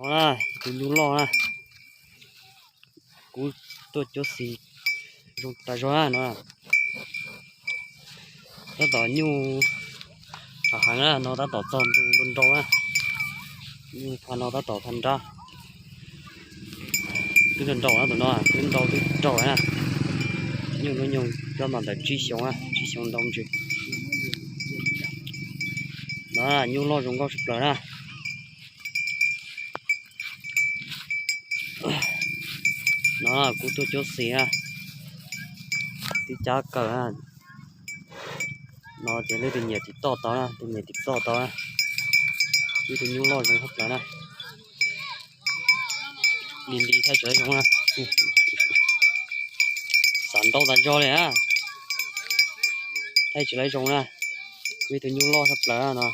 No na, tus nyuj loj na, kuv tuaj cuab xis zoo tas zog na no. Tab tom nyuj heev na no, tab tom txog ntu nrau nrau na. Nyuj pha no tab tom pha nrab. Twb nrau nrau na tus no, twb nrau twb raug na. Nyuj hnub nyoog coj mas ntawm tsib xyoos na, tsib xyoos ntau ntsis. No nyuj loj zoo nkauj tshaj plaws na. No kuv tuaj cuab xis na, twb cab kawg na. No ces leej twg nyiam tiv toj tau na, tus nyiam tiv toj tau na. Ib tug nyuj loj zoo tshaj plaws na. Li nti thaij tsis laib zoo na. Xav nrau tas zog li na. Thaij tsis laib zoo na. Ib tug nyuj loj tshaj plaws na no.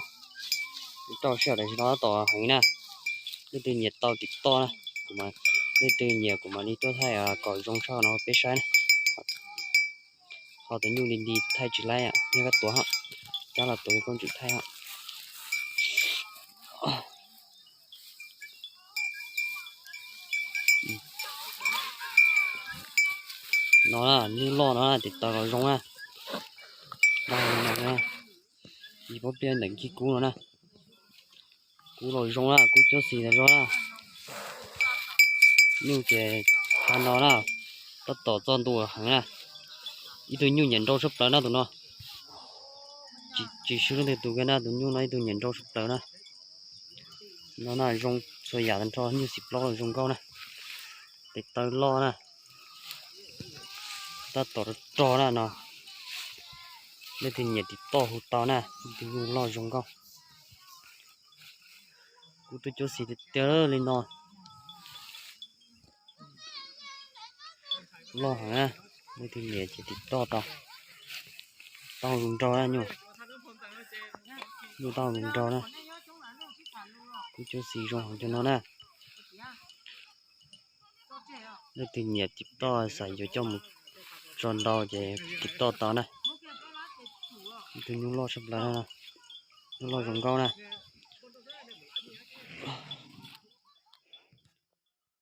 Rau sij hawm tam sim no tab tom heev na. Leej twg nyiam tau tiv toj na, leej twg nyiam kuv mam li tuaj thaij kom zoo tshaj no peb saib na. Ho tus nyuj li nti thaij tsis laib, nyob kab tuav, cab los tuav koj tseem thaij. No nyuj loj no tiv tau los zoo na. Ib pob pliaj ntawm nkig kub no na. Kub los zoo na, kub cuab xis tas zog na. Nyuj ces pha no na, tab tom txog ntu heev na. Ib tug nyuj nyiam nrau tshaj plaws na tus no. Tsis swb leej twg tus kiag na, tus nyuj no ib tug nyiam nrau tshaj plaws na. No na zoo txhua yam tag nrho, nyuj xim plaub los zoo nkauj na. Tes taw loj na. Tab tom rog rog na no. Leej twg nyiam tiv toj hu tau na, ib tug nyuj loj zoo nkauj. Kuv tuaj cuab xis tiag tiag li no. Loj heev na, leej twg nyiam ces tiv toj tau. Tau zoo nraug na nyuj. Nyuj tau zoo nraug na. Kuv cuab xis zoo heev cov no na. Leej twg nyiam tiv toj xav yuav coj mus tso nrau ces tiv toj tau na. Ib tug nyuj loj tshaj plaws na, nyuj loj zoo nkauj na.